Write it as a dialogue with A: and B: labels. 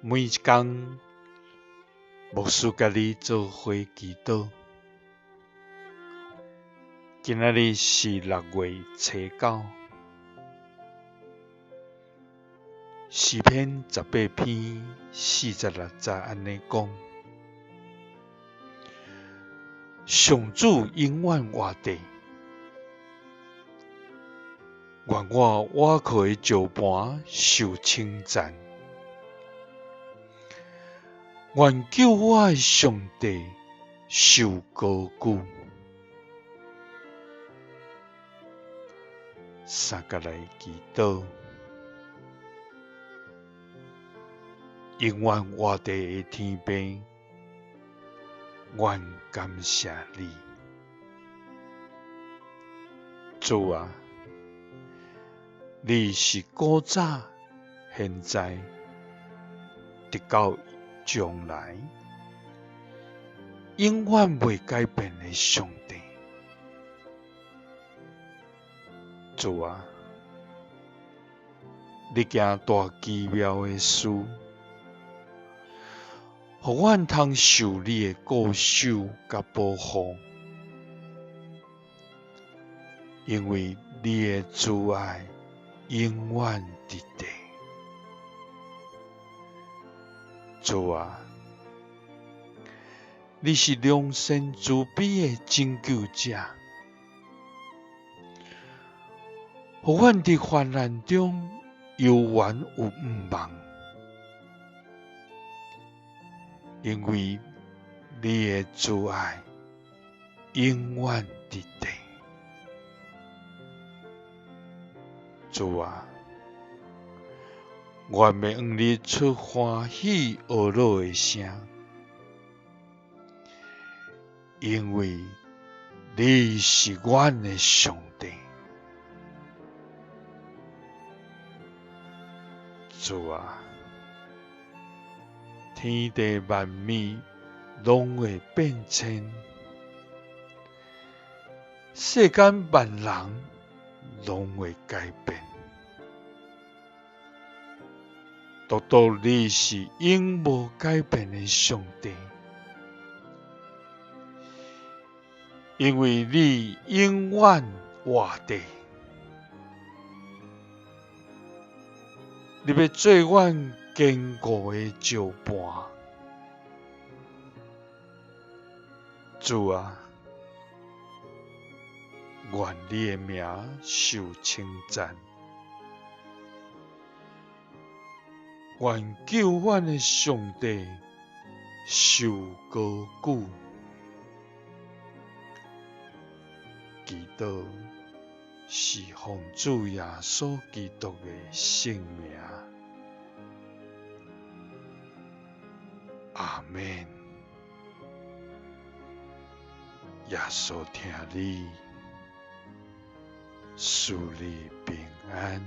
A: 每一工，牧師佮你做伙祈禱。今仔日是6月初9，詩篇18篇46節按呢講：上主永遠活著，願我倚靠的石磐受稱讚，願救我的上帝受高舉。三佮來祈禱，永遠活著的天父，阮感謝你，主啊，你是古早、現在，直到將來，永遠袂改變的上帝。主啊，你行大奇妙的事，予阮通受你的顧守佮保護，因為你的慈愛永遠佇地。主啊，你是良善慈悲的拯救者，予阮佇患難中猶原有向望，因為你的慈愛永遠佇地。主啊，願欲向你出歡喜呵咾的聲，因為你是阮的上帝。主啊，天地萬物攏會變遷，世間萬人攏會改變，獨獨你是永無改變的上帝，因為你永遠活著。你欲做阮堅固的石磐，主啊，願你的名受稱讚，願救阮的上帝受高舉。祈禱是奉主耶穌基督的聖名，阿們。耶穌疼你，賜你平安。